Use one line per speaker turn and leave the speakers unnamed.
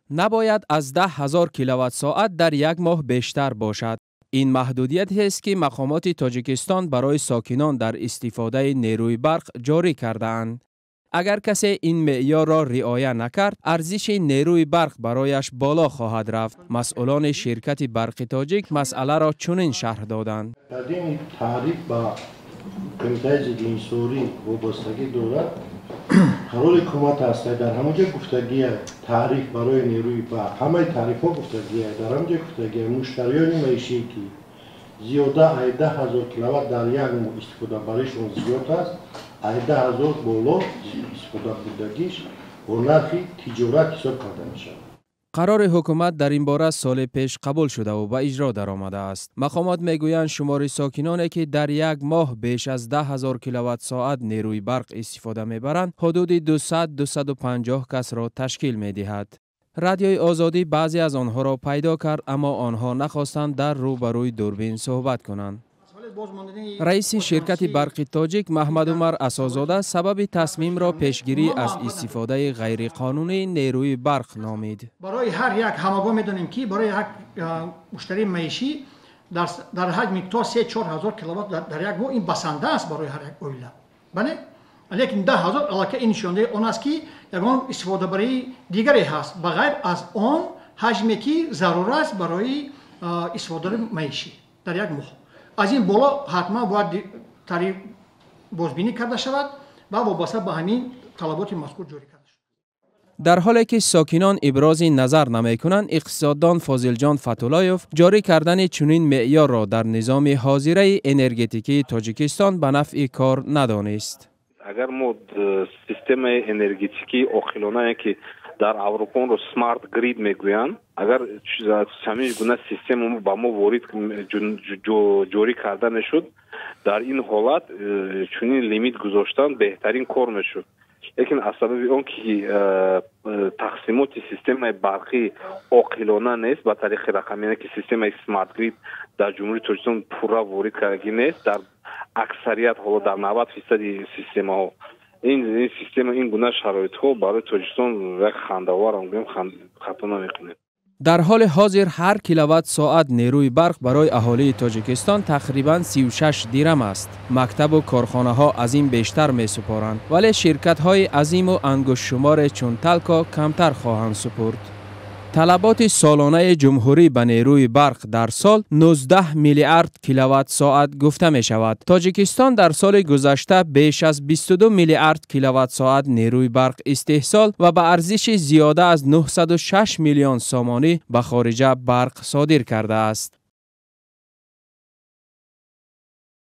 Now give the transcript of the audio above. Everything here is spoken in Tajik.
Набояд аз 10 000 киловатт-соат дар як моҳ бештар бошад. Ин маҳдудиятест, ки мақомоти Тоҷикистон барои сокинон дар истифодаи нерӯи барқ ҷорӣ кардаанд. Агар касе ин меъёрро риоя накард, арзиши нерӯи барқ барояш боло хоҳад рафт. Масъулони ширкати Барқи Тоҷик масъаларо чунин шарҳ доданд.
Кардани таъриф ба Кумитаи зиддиинҳисорӣ вобастагӣ дорад. Қарори ҳукумат аст, дар ҳамон ҷо гуфтагия, таъриф барои нерӯи барқ, ҳамаи таърифҳо гуфтагия, дар ҳамон ҷо гуфтагия: муштариёни маишӣ, ки зиёда ай 10 000 киловатт дар як моҳ истифодабаришон зиёд аст, ай 10 000 боло истифода бурдагиш бо нархи тиҷорат ҳисоб карда мешавад.
Қарори ҳукумат дар ин бора соли пеш қабул шудаву ба иҷро даромадааст. Мақомот мегӯянд, шумори сокиноне, ки дар як моҳ беш аз 10 000 киловатт-соат нерӯи барқ истифода мебаранд, ҳудуди 200-250 касро ташкил медиҳад. Радиои Озодӣ баъзе аз онҳоро пайдо кард, аммо онҳо нахостанд дар рӯ ба рӯи дурбин суҳбат кунанд. Раиси ширкати Барқи Тоҷик Маҳмадумар Асозода сабаби тасмимро пешгирӣ аз истифодаи ғайриқонунии нерӯи барқ номид.
Барои ҳар як, ҳамагон медонем, ки барои як муштарии маишӣ дар ҳаҷми то 3-4 ҳазор киловатт дар як моҳ ин басанда аст барои ҳар як оила, бале, лекин 10 000 аллакай ин нишондаи он аст, ки ягон истифодабарии дигаре ҳаст ба ғайр аз он ҳаҷме, ки зарур аст барои истифодаи маишӣ дар як моҳ. Аз ин боло ҳатман бояд тариф бозбинӣ карда шавад ва вобаста ба ҳамин талаботи мазкур ҷорӣ карда шавад.
Дар ҳоле ки сокинон ибрози назар намекунанд, иқтисоддон Фозилҷон Фатуллоев ҷорӣ кардани чунин меъёрро дар низоми ҳозираи энергетикии Тоҷикистон ба нафъи кор надонист.
Агар мо системаи энергетикии оқилонае, ки дар Аврупо онро smart grid мегӯянд, агар ҳамин гуна система ба мо ворид, ҷорӣ карда мешуд, дар ин ҳолат чунин лимит гузоштан беҳтарин кор мешуд. Лекин аз сабаби он ки тақсимоти системаи барқӣ оқилона нест, ба тариқи рақамӣ, ки системаи smart grid дар Ҷумҳурии Тоҷикистон пурра ворид кардагӣ нест, дар аксарият ҳоло дар 90 фисади системаҳо ин система, ин гуна шароитҳо барои Тоҷикистон як хандаоварам гӯем, хато намекунем.
Дар ҳоли ҳозир ҳар киловатт соат нерӯи барқ барои аҳолии Тоҷикистон тақрибан 36 дирам аст. Мактабу корхонаҳо аз ин бештар месупоранд, вале ширкатҳои азиму ангуштшуморе чун Талко камтар хоҳанд супурд. Талаботи солонаи ҷумҳурӣ ба нерӯи барқ дар сол 19 миллиард киловатт-соат гуфта мешавад. Тоҷикистон дар соли гузашта беш аз 22 миллиард киловатт-соат нерӯи барқ истеҳсол ва ба арзиши зиёда аз 906 миллион сомонӣ ба хориҷа барқ содир кардааст.